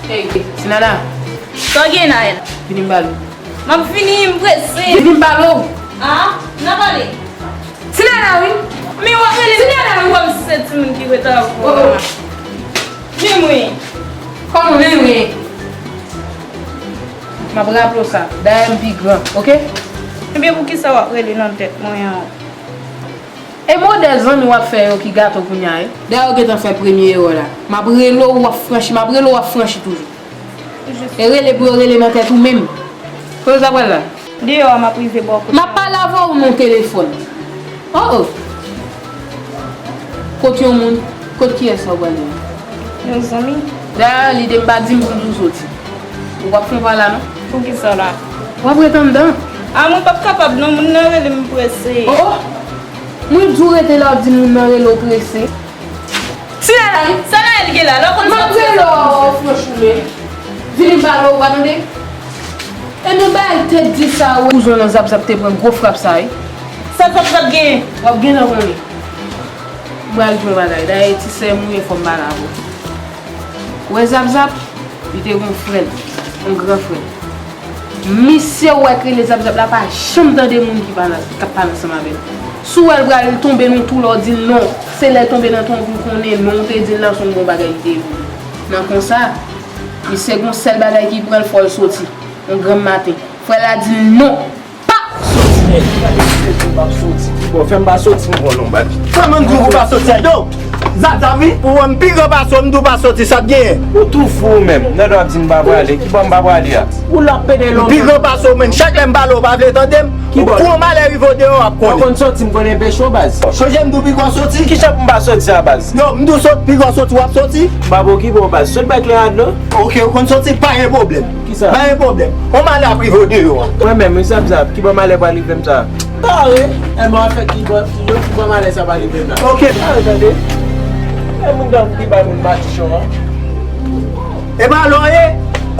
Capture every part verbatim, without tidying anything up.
Hey, Sinana. Sa w gen, Naël? Vini m pale w. M ap vini, m prese. Vini m pale w. Ah, n a pale. Sinana, wi. Men w ap rele Sinana, wi. Kòm si se timoun ki ret avè w. Oh, oh. Vin mwen. Kòman vin mwen? M ap raple w sa. Dayè m pi gran, oke? Ebyen, poukisa w ap rele nan tèt mwen an? E modèl zanmi w ap fè yo ki gato kounye a, wi. Dayè w gentan fè premye erè la. M ap rele w, w ap franchi, m ap rele w, w ap franchi toujou. E rele pou yo rele nan tèt ou menm. Kote w ta pral la? Deyò a, m ap rive bò kote. M ap pale avè w nan telefòn. Oh, oh. Kot yon moun, kot kiyès sa w pral ye? Yon zanmi. Dayè, li de m pa di m pou m di w soti. Ou p ap fè yon pa la, non? Poukisa la? W ap ret anndan. Ah, mwen p ap kapab, non, moun nan rele m prese. Oh, oh! Mwen di w rete la, w di moun nan rele w prese. Sinana, wi. Sa Naël gen la, lè w konn m ap rele w, franchman. Vini m pale w, w pa tande? E nan bagay tèt di sa, wi. Kouzon nan Zap Zap te pran gwo frap sa, wi. Sa Zap Zap genyen? W ap gentan konnen. M pral di w yon bagay. Dayè, ti sè m ou ye, fò m pale avè w. Ou wè Zap Zap, li te gen yon frè l, yon gran frè l. Misye ou wè k rele Zap Zap la pa janm tande moun ki pale, k ap pale ansanm avè l. Si w wè l pral tonbe nan twou la, w di l non. Se lè l tonbe nan twou pou l konnen non, ou te di l nan se yon bon bagay li te ye pou li. Nan konsa, misye gen yon sèl bagay ki pran l, fò l soti. Yon granm maten. Frè l la di l non. Pa soti. Ey, gade sezi m ap soti. Bon, fè m pa soti, m pran non bal. Kòman m di w pou pa soti a? Yo! Zap Zap, wi. Ou wè m pi gran pase w, m di w pa soti, sa t genyen? Ou tou fou ou menm. Nèg w ap di m pa prale. Ki bò m pa prale a? Ou l ap pede lontan. M pi gran pase w menm. Chak lè m pale w pa vle tande m. Ki bò? Pou yon malè rive w deyò w ap konnen. Ou konn soti, m konn enpeche w, baz. Chonje m di w pi gran soti. Kijan pou m pa soti a, baz? Yo, m di w sot, pi gran soti, w ap soti. M p ap okipe w, baz. Sot bay klè a non. Oke, ou konn soti, pa gen pwoblèm. Kisa? Pa gen pwoblèm. On malè ap rive w deyò a. Mwen menm, wi, Zap Zap, ki bò malè pral rive m sa? Kare, e mwen fè ki bò, ki bò, ki bò malè sa pral rive m la? Oke. Kare, tande. E moun dan ki bay moun matichon an. E pa lò ye,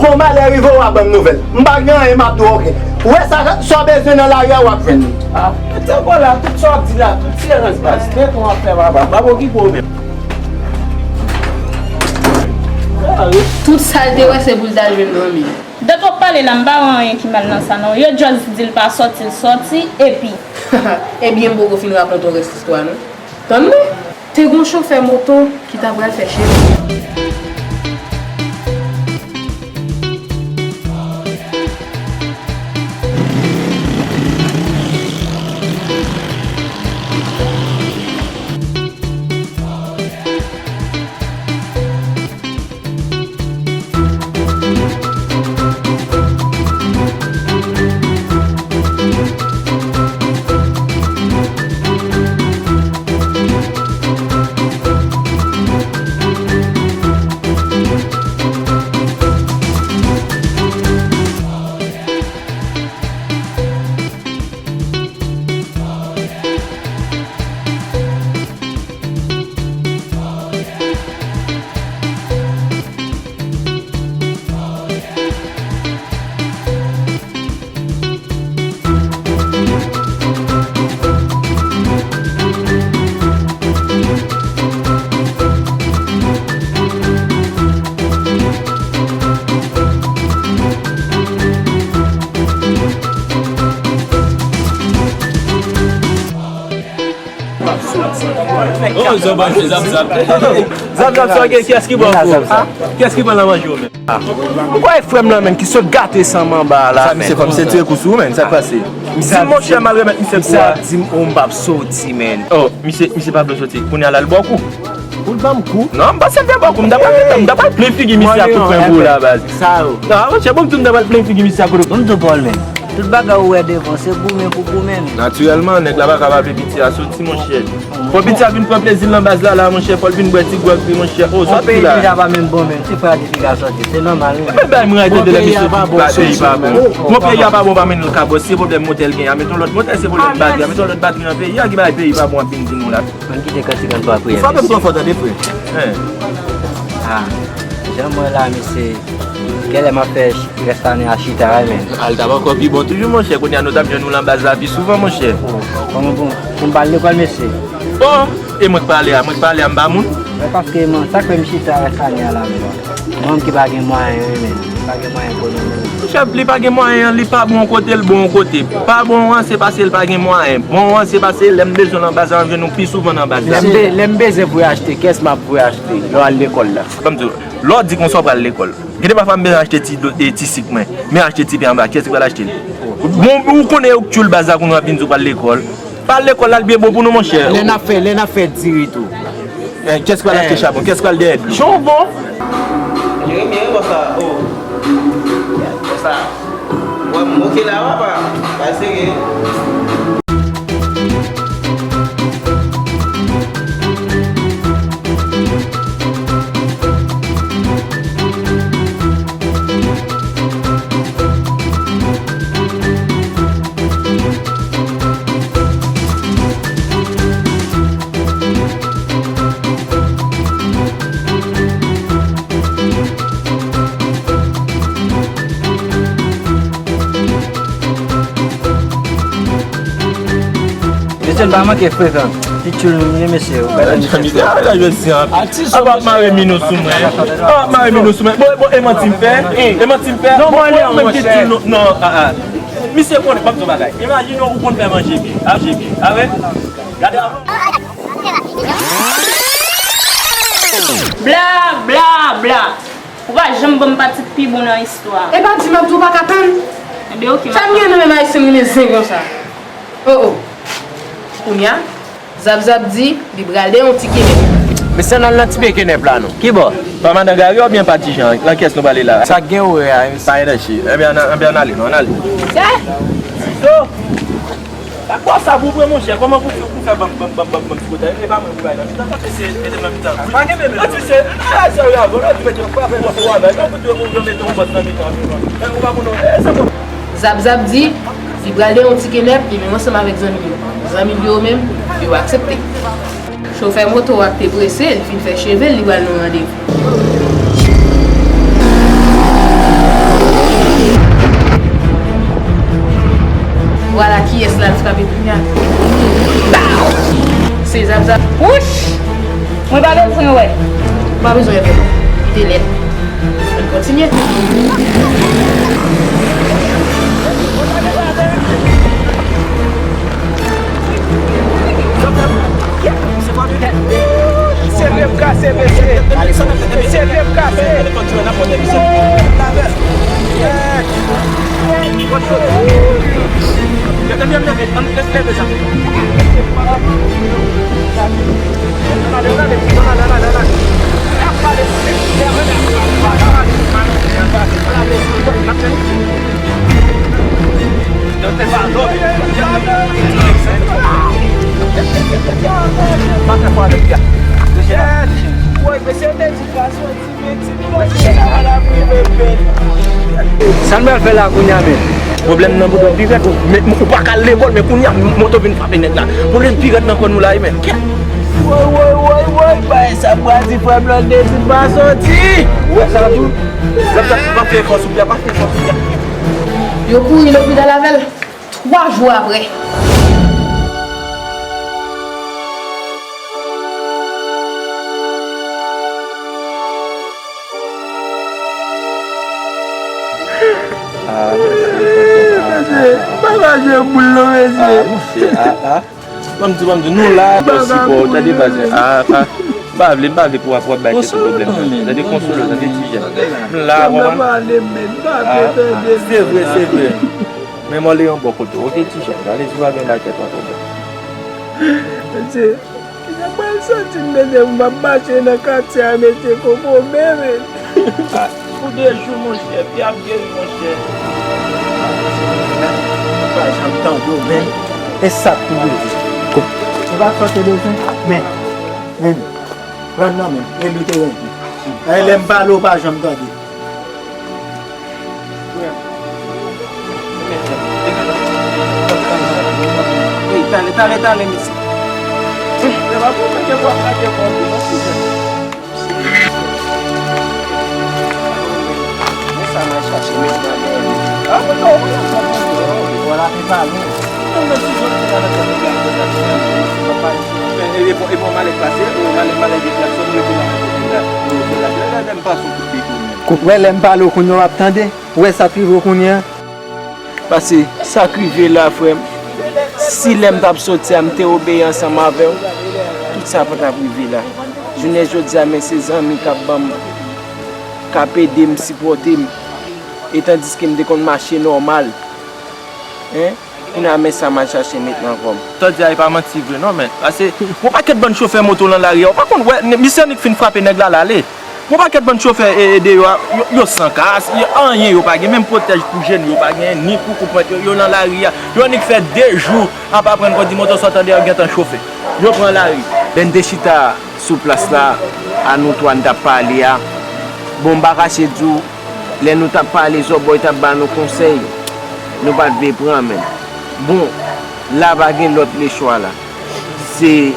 kon malè rive w a ban m nouvèl. M pa gen anyen m ap di w, oke. Ou wè sa, sa w bezwen nan lari a, w ap jwenn li. Ah, mete w la, tout sa w ap di la, tout se rans baz. Men kon w ap fè papa, m ap okipe w menm. Kare. Tout sa l te wè, se pou l t al jwenn zanmi l. Dat w ap pale la, m pa wè anyen ki mal nan sa non. Yo just di l pa sòti, l sòti, epi. Ebyen, m poko fin rakonte w rès istwa non. Tann mwen. Te gon chofè moto ki ta pral fè cheri. Oh, zòbòy, zap, zap. Zap, zap, sa gen, kiyès ki bon pou ou? Kiyès ki bon nan manje ou menm? Ou kwè frè m nan menm ki sot gate san m anba a la, men. Sa misye fè, misye tire kou sou ou, men. Sa k pase? Di m, monchè, m al remèt misye kou a. Misye ap di m, oh, m p ap soti, men. Oh, misye, misye pa vle soti. Kounye a la, l ba w kou. Ou l ban m kou? Non, m panse l te ba w kou. M ta pral, m ta pral plen figi misye a kout pwen pou ou la, baz. Sa yo. Non, monchè, bon, m di w m ta pral plen figi misye a kout. Bon, m di w, Paul, men. Tout bagay ou wè devan, se goumen pou goumen, men. Natirèlman, nèg la pa ka pa vle piti a soti, monchè. Fò piti a vin pran plezi l nan baz la, la, monchè, fò l vin bwè ti gwòg li, monchè. Oh, sa tou la. Deja pa menm bon, menm ti frè a depi ka sòti, se nòmal, wi. Men bay mwen tande lè misye di peyi pa bon. Bon, peyi a pa bon, pa mennen l ka bò. Si se pwoblèm motè l gen, a met yon lòt motè, se pwoblèm batri, a met yon lòt batri nan peyi a ki bay peyi pa bon, ap vin di nou la. Mwen kite kantik an pa priye. Ou frape m twò fò tande, frè. Hein. Ah, jan mwen la, mesye, genlè m ap fè rès ane a chita, men. Al t ap ankò pi bon toujou, monchè. Kounye a nou t ap jwenn ou nan baz la pi souvan, monchè. Bon, bon, bon. Pou m pa al lekòl, mesye. Bon, e mwen k pale a, mwen k pale a, m pa moun. Men paske, man, sa k fè m chita rès ane a la, men. Manm ki pa gen mwayen, wi, men. Li pa gen mwayen pou nou, men. Chèf, li pa gen mwayen an, li pa bon kote, l bon kote. Pa bon an, se paske l pa gen mwayen. Bon an, se paske lè m bezwen l anba zam, m jwenn ou pi souvan nan anba zam. Lè m be-, lè m bezwen pou yo achte, kiyès m ap voye achte lè w al lekòl la? Ban m di w, lè w di konsa w pral lekòl. Gen de pafwa m bezwen achte ti do-, e, ti sik mwen. Men achte ti pen anba, kiyès ki pral achte l? Bon, ou konnen yo k tchoul baz la kounye w ap vin di w pral lekòl. Pa al lekòl la, l byen bon pou nou, monchè. Lè n ap fè, lè n ap fè diri tou. Eh, kiyès ki pral achte chabon? Kiyès ki pral dèyè dlo? Jan w bon? Byen, byen, konsa. Oh. Konsa. Wè m, ok la, papa. Bay serye. Mesye, n pa manke frekan. Ti tchoul nou ye, mesye. Ou gade misye. Atis, apa ap mare minou sou mwen? Apa ap mare minou sou mwen? Bon, bon, e manti m fè? E manti m fè? Non, bon, mwen menm ki tchoul nou. Non, ah, ah. Misye konnen, ban m di w bagay. Imajine w konn fè manje byen. A, manje byen. A, wè? Gade avan. Bla, bla, bla. Ou pa janm ban m pati k pi bon nan istwa a. E pa di m ap di w pa ka tann. Enben, oke, m ap tann. Sa m gen nan menm Ayisyen rele zen konsa. Oh, oh. Kounye a, Zap Zap di li pral dèyè yon ti kenèp. Mesye, ann al nan ti pye kenèp la, non. Ki bò? Pa madan Gary oubyen pa Ti Jan? Nan kiyès nou prale la? Sa k gen ou wè a, mesye? Pa gen anchi. Enben, ann, enben, ann ale, non, ann ale. Tito! Ak bò sa pou pran, monchè, kòman pou, pou fè banm, banm, banm, banm, banm ti kote? E pa mwen pou bay nan mitan, paske se mete nan mitan. Pa gen bebe. Anti se, a, se la, bon, anti mete yon frape nan pou anba. Nan pou yo, yo mete yon bòs nan mitan, e ou pa konn, e, sa bon. Zap Zap di li pral dèyè yon ti kenèp, li menm ansanm avèk zanmi l yo. Zanmi l yo menm, yo aksepte. Chofè moto a te prese, li fin fè cheve l, li pral nan randevou. Vwala kiyès l al frape kounye a. Baw! Se Zap Zap. Wouch! Mwen pa bezwen wè. Ou pa bezwen wè, non. Li te lèd. Ann kontinye. Se lè m kase, mesye. Se lè m kase. Sa n pral fè la kounye a menm? Pwoblèm nan bout yon pirèt, ou, men, ou pa ka al lekòl, men kounye a moto vin frape nèg la. Pwoblèm pirèt nan kò nou la wi, men. Woy, woy, woy, woy, bagay sa pral di frè m lòt de di pa soti. Ou wè sa tou? Zap, zap, pa fè fòs ou pè, pa fè fòs ou pè. Yo kouri lopital avè l twa jou apre. Ah, mesye, pa ka jwe boul non, mesye. Ah, monchè, ah, ah. Ban m di, ban m di, nou la, pou sipò, tande baz, ah, ah. M pa vle, m pa vle pou w ap bay tèt ou pwoblèm nan. Tande, konsole w, tande, ti jèn. M la, konprann? Ah, ah, se vre, se vre. Men mwen le yon bò kote w, oke, ti jèn. Gade si w pa gen bay tèt ou pwoblèm. Mesye, kisa pral soti m, mesye, m ap mache nan katye a, mesye, koko bebe. Ah, pou de jou, monchè, pye ap geri, monchè. Ou pa janm tande w, men. E sa k pou bezwen. Ou pa tande bezwen, men, men, pran nan men, men li te renmen. E lè m pale, ou pa janm tande. Wi, tale, tale, tale, mesye. Ou wè lè m pale w kounye a w ap tande? Ou wè sa k rive w kounye a? Paske sa k rive la, frè m, si lè m t ap soti a, m te obeyi ansanm avè w, tout sa pa t ap rive la. Jounen jodi a, men se zanmi k ap ban m, k ap ede m, sipòte m. E tandiske m te konn mache nòmal. Hein? Kounye a, men sa m al chache met nan kò m. Sa w di a, e pa manti vre non, men. Paske, yon pakèt bann chofè moto lan lari a, ou pa konn, wè, ne-, misye annik fin frape nèg la, l ale. Yon pakèt bann chofè e, e deyò a, yo, yo san kas, yo, anyen yo pa gen, menm pwotèj pou je nou yo pa gen, ni pou kou pwent yo, yo lan lari a. Yo annik fè de jou ap aprann kondi moto, sa w tande yo gentan chofe. Yo pran lari. Lè n te chita sou plas la, a nou twa n t ap pale a, bon, m pa kache di w, lè nou t ap pale, Zòbòy t ap ba nou konsèy, nou pa t vle pran, men. Bon, la pa gen lòt lechwa la. Se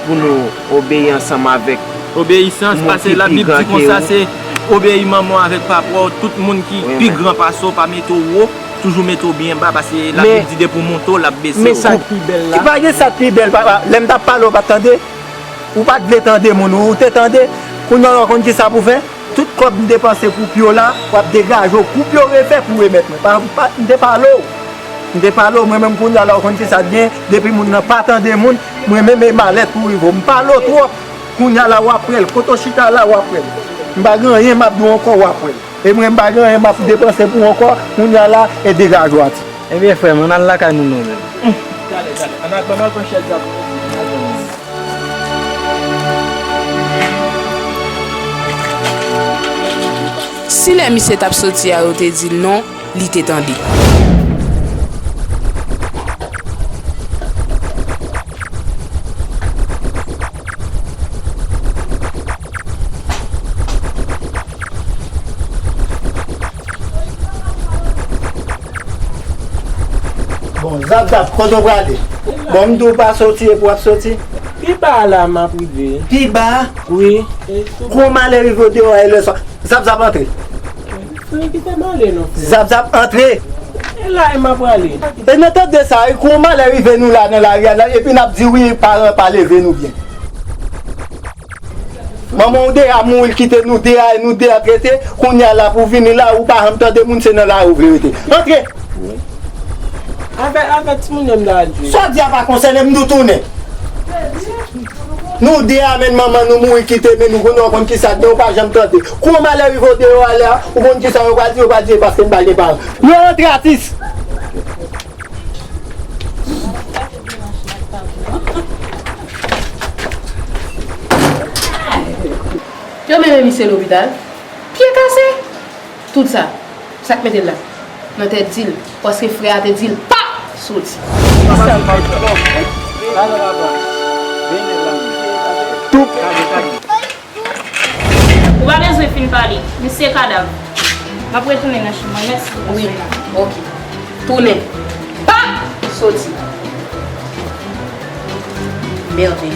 pou nou obeyi ansanm avèk Obeyisans, moun paske ki pi Labib di gran ke konsa, ou. Se obeyi manman w avèk papa w, tout moun ki Wi, pi men. gran pase w, pa mete w wo, toujou mete w byen ba, paske Labib Men, di depi w monte w, l ap bese men w. Sa k pi bèl la. Ki pa gen sa k pi bèl, papa. Lè m t ap pale, ou pa t tande? Ou pa t vle tande moun, ou te tande? Kounye a, w konn ki sa pou fè? Tout kòb m depanse pou pye w la, w ap degaje w. Koup yo refè pou remèt mwen. Pa, pa, m te pale w. M te pale w, mwen menm kounye a la, w konn ki sa t gen, depi moun nan pa tande moun, mwen menm e malèt pou rive w. M pale w twòp, kounye a la, w ap wè l. Kote w chita la, w ap wè l. M pa gen anyen m ap di w ankò, w ap wè l. E mwen, m pa gen anyen m ap depanse pou w ankò, kounye a la, e degaje w ati. Ebyen, frè m, ann al lakay nou, nou menm. Talè, talè. Ann al, ann al pran chèz la pou nou. Si lè misye t ap soti a, yo te di l non, li te tande. Bon, Zap Zap, kote w prale? Bon, m di w pa soti, epi w ap soti? Pi ba a la, m ap rive. Pi ba a? Wi. Kou malè rive w deyò a, e lè sa. Zap Zap, antre. Frè, kite m ale non, frè. Zap Zap, antre. E la, e m ap prale. E nou tande sa, wi, kou malè rive nou la nan lari a, epi n ap di, wi, paran pa leve nou byen. Manman w de a mouri, l kite nou de a, e nou de a trete. Kounye a la pou vini la, ou pa janm tande moun, se nan lari w vle rete. Antre! Avè, avè timoun yo m ta al jwe. Sa w di a pa konsène m, nou tounen. Nou de a, men manman nou mouri kite, men nou konn, nou konn ki sa k gen, ou pa janm tande. Kou yon malè rive w deyò a la, ou konn ki sa yo pral di, yo pral di e paske m pa gen paran. Nou antre, atis! Yo mennen misye lopital. Pye kase. Tout sa, sa k mete l la? Nan tèt di l, paske frè a te di l pa soti. Ou pa bezwen fin pale. Misye kadav. M ap retounen nan chanm mwen. Mèsi. Wi, oke. Tounen. Pa soti. Mède.